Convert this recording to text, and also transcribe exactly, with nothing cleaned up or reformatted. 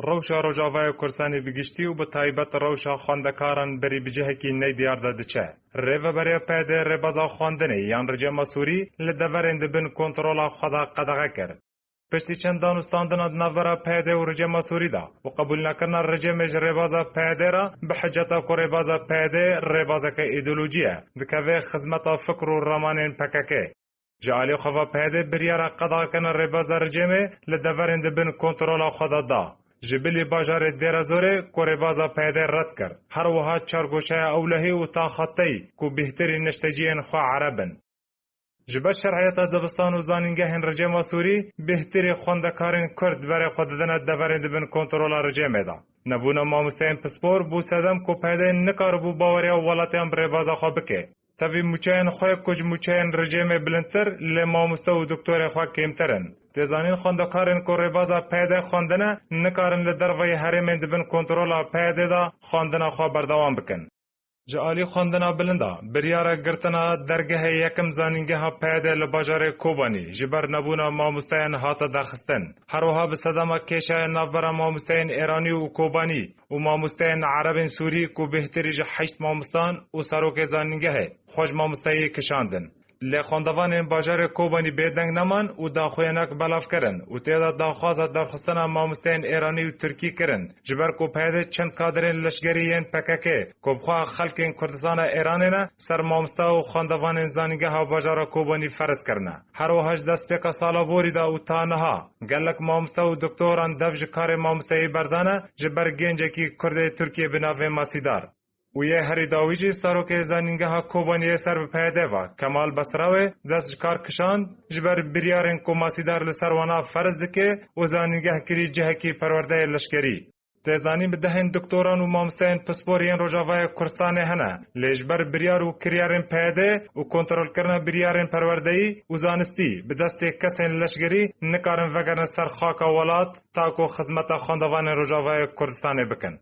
Rewşa Rojavayê Kurdistanê bi giştî û bi taybet rewşa xwendekaran berî bi cihekî neydiyar de diçe. Rêveberiya P Y D rêbaza xwendinê yan ricêma Sûrî li deverên di bin kontrola xwe de qedexe kir. Piştî çend danûstandina di navbera P Y D û ricêma Sûrî de û qebûlnekirina ricêmê ji rêbaza P Y D re bi hiceta ku rêbaza P Y D rêbazeke îdeolojî ye, dikeve xizmeta fikr û ramanên P K K. Ji alî xwe ve P Y D biryara qedexekirina rêbaza rejîmê li deverên di bin kontrola xwe de da. Ji bilî bajarê Dêrezorê ku rêbaza P Y D red kir. Her wiha çargoşeya Ewlehî û Taxateyî ku bêhtirî neşteciyên xwe ereb in. Ji ber şer'iyeta dibistan û zanîngehên rejîma Sûrî, bêhtirî xwendekarên Kurd berê xwe didine deverên di bin kontrola rejîmê de. Nebûna mamosteyên pispor bû sedem ku P Y D nikaribû baweriya welatiyan bi rêbaza xwe bike. Tevî mûçeyên xwe ku ji mûçeyên rejîmê bilindtir, lê mamoste û doktorê xwe kêmtir in. Tê zanîn xwendekarên ku rêbaza P Y D xwendine, nikarin li derveyî herêmên di bin kontrola P Y D de xwendina xwe berdewam bikin. Ji alî xwendina bilind a, biryara girtina dergehê yekim zanîngeha P Y D li bajarê Kobanî ji ber nebûna mamosteyan hate derxistin. Her wiha bi sedema kêşeya navbera mamosteyên Êranî û Kobanî û mamosteyên Erebên Sûrî ku bêhtirî ji heşt mamostan û serokê zanîngehê xwe ji mamosteyê kişandin. Lê xwendevanên bajarê Kobanî bêdeng neman û daxuyanek belav kirin û tê de daxwaza derxistina mamosteyên Êranî û Tirkî kirin, ji ber ku P Y D çend kadirên leşgerî yên P K K ku bi xwe xelkên Kurdistana Êranê ne, ser mamoste û xwendevanên zanîngeha bajara Kobanî ferz kirine. Her wiha ji destpêka sala borî de û ta niha gelek mamoste û doktoran dev ji karê mamosteyî berdane, ji ber gencekî Kurdê Tirkiyê bi navê Masîdar. Û yê herî dawî jî serokê zanîngeha Kobaniyê ser bi P Y D ve, Kemal Besrawê, dest ji kar kişand, ji ber biryarên ku Masîdar li ser wana ferz dike û zanîngeh kirî cihekî perwerdeyê leşkerî. Tê zanîn bi dehên doktoran û mamosteyên pispor yên Rojavayê Kurdistanê hene, lê ji ber biryar û kiryarên P Y D û kontrolkirina biryarên perwerdeyî û zanistî bi destê kesên leşgerî nikarin vegerin ser xaka welat, ta ku xizmeta xwendevanên Rojavayê Kurdistanê bikin.